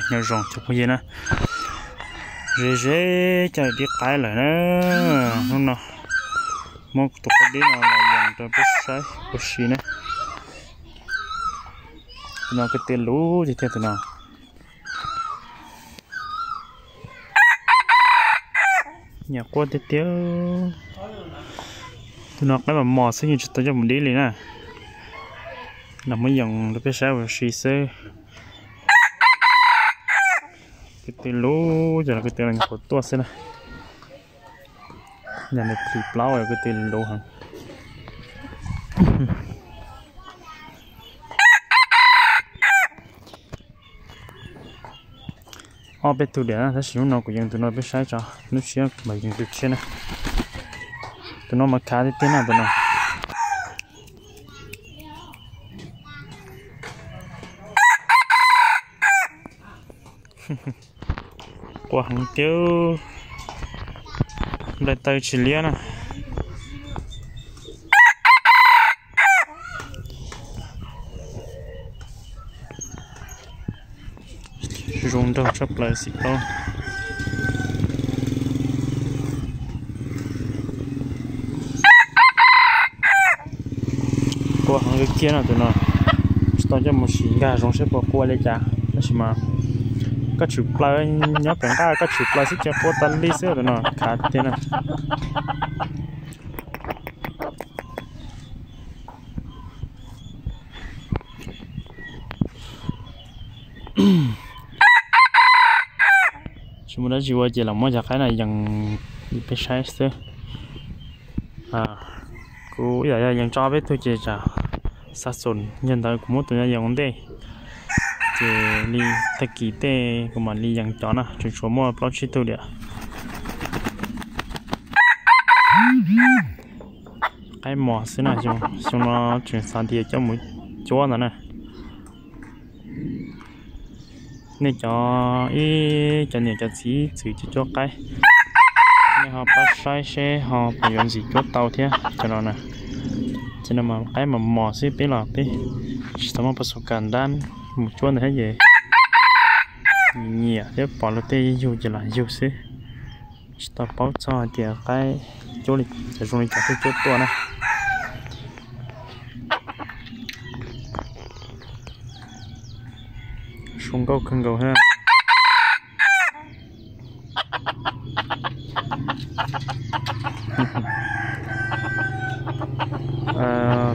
Nyob zoo cov phooj ywg na, ze ze cov dib qaib lawm na. Hnub no muab tus qaib dib no los yees rau peb saib ua si na. Tus no kwv tw luv tiag tiag tus no. Nyiam quaj tiag tiag. Tus no qaib mos mos xwb, yeej tsis tau coj mus dib li na. Los muab yees rau peb saib ua si xwb. Kwv tw luv, cov no kwv tw los nyuam qhuav tuaj xwb na. Yog nws plhis plaub kwv tw luv heev. Ob peb tug diam na, tab sis hnub no kuv yees tus no peb saib tso, hnub tshiab mam yees tus tshiab na. Tus no mas khav tiag tiag na tus no. Quaj heev tiag, nplaim taw tsis liab na. Zoo nraug tshaj plaws xim plaub. Quaj heev li kiag no tus no. Tsis tau coj mus sim nkag zoov saib puas quaj li cas, tab sis mas koj tshwm plaws, nyob pem nqaj koj tshwm plaws xwb ces quaj tas li xwb tus no, khav tiag na. Tsis muaj dab tsi ua ces los muab cov qaib no yees li peb saib xwb. Kuv ib yam yog yees tso peb tug ces tsam xa xom, yog ntawd kuv muab tus no yees ua ntej. Ces li tag kis tej kuv mam li yees cov na, tseem tshuav muaj plaub tsib tug diam. Qaib mos xwb na, xyoo no tseem xav tias coj mus cuab ntawd na. Nej cov ib cov niam cov txiv txwv cov cuab qaib, nej ho pab saib seb ho puas yuav ntxim cuab tau thiab cov no na. Cov no mas qaib mos mos xwb, peb los peb tsis tau muaj pas xus kas dab mus cuab ntawd thiab ces nyiam thiab pom luag tej yug ces los yug xwb. Tsis tau paub txog hais tias qaib cuab li cas zoo li cas thiaj cuab tuaj na. Zoo nkauj kawg nkaus thiab.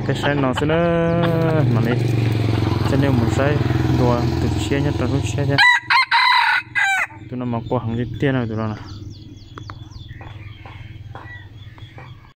Peb saib no xwb na, mam li coj nej mus saib dua tus tshiab nyob rau lub tshiab thiab. Tus no mas quaj heev tiag tiag na tus no.